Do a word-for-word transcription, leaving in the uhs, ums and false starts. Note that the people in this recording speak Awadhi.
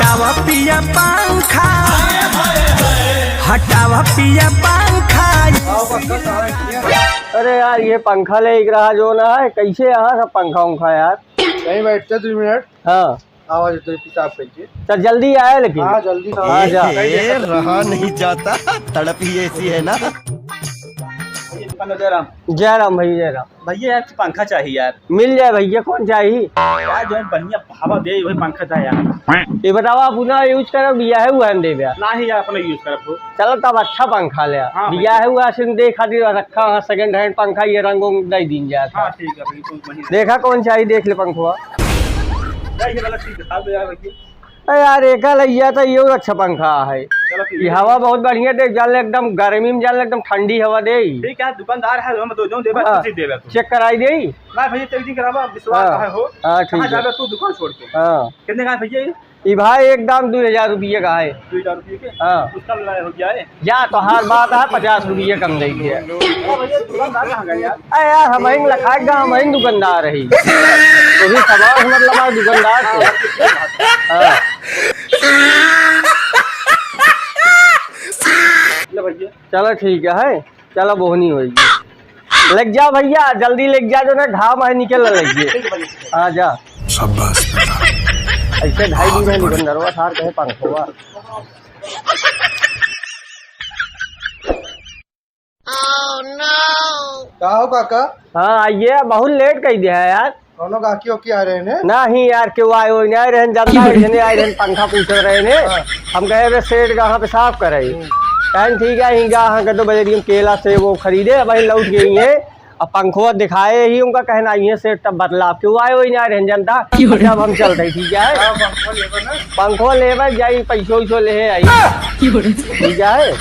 हटावा पिया पंखा, हटावा पिया पंखा। अरे यार, ये पंखा ले एक रहा जो ना है, कैसे यहाँ सब पंखा उंखा यार? यहीं बैठते दो मिनट। हाँ। आवाज तो पिसाब करके। चल जल्दी आया लेकिन। हाँ, जल्दी ना। हाँ, जा। ए, रहा नहीं जाता, तड़प ही ऐसी है ना। जय राम। जय राम भैया, जय राम। भैया यार, पंखा चाहिए यार। मिल जाए भैया, कौन चाहिए? यार, जो बढ़िया हवा दे, वही पंखा था यार। ये बताओ, आप उना use करब, बियाहे उहे में देबे? नाही यार, अपना use करब हो। चलो तब अच्छा पंखा ले आ। हाँ, बियाहे उहे सिन दे खातिर रखा है, second hand पंखा, ये रंग उंग दे दीन जाए। हाँ, ठीक है भाई, कोई वही। देखा कौन चाहिए, देख ले पंखवा। यार, ये वाला ठीक है, साथ में यार, भैया। अरे यार, एका लइया तो ये अच्छा पंखा है। चलो, ठीक ये है। हवा बहुत बढ़िया दे, जान ले एकदम गर्मी में, जान ले एकदम ठंडी हवा दे। ठीक है, दुकानदार है, हम तो जो देबे, हाँ। तुझे देबे तू। Check कराई दे। ना भैया, check नहीं करावा, विश्वास हाँ। है हो। हाँ, ठीक कहाँ है। जाबे तू दुकान छोड़ के? हाँ। कितने का है भैया ये? ई भाई एक दाम दो हजार रुपये का है। दो हजार रुपये के? हाँ। कुछ कम लाए हो गया है? जा, तोहार बात है, पचास रुपये कम दे दिया। अरे भैया, दुकानदार कहाँ गए यार? अरे यार, हम ही लखाए गा, हम ही दुकानदार रही। तो भी सवाल मतलब है दुकानदार से। हाँ। ले भैया। चलो ठीक है, चलो बोहनी होई। लेके जा भैया, जल्दी लेके जा, जो ना घाम है निकल लग गए। ठीक है भैया। हाँ जा। शाबाश बेटा। ऐसे ढाई दिन में दुकानदारवा सार कहे पंखवा। का हो काका? हाँ, आइए, बहुत late कर दिया है यार। कौनो गाहकी ओकी आ रहे ने? नहीं यार, केहू आए होई नहीं रहे, जनता है, जने आए रहे, पंखा पूछत रहे ने। हाँ। हम कहे, "अबे सेठ, कहाँ पे साफ करे?" हम्म। कहेन, "ठीक है, ही गा, के तो बजरिया में केला से वो खरीदे, अब वही लौट गई है।" अब पंखवा दिखाए ही उनका, कहेन, "आइए सेठ, तब बतलाब।" केहू आए होई नहीं रहे, जनता। क्यों रे? जब हम चलते, ठीक है? हाँ, पंखवा लेबे ना। पंखवा लेबे, जाई, पैसो वैसो ले आई। क्यों रे? ठीक है?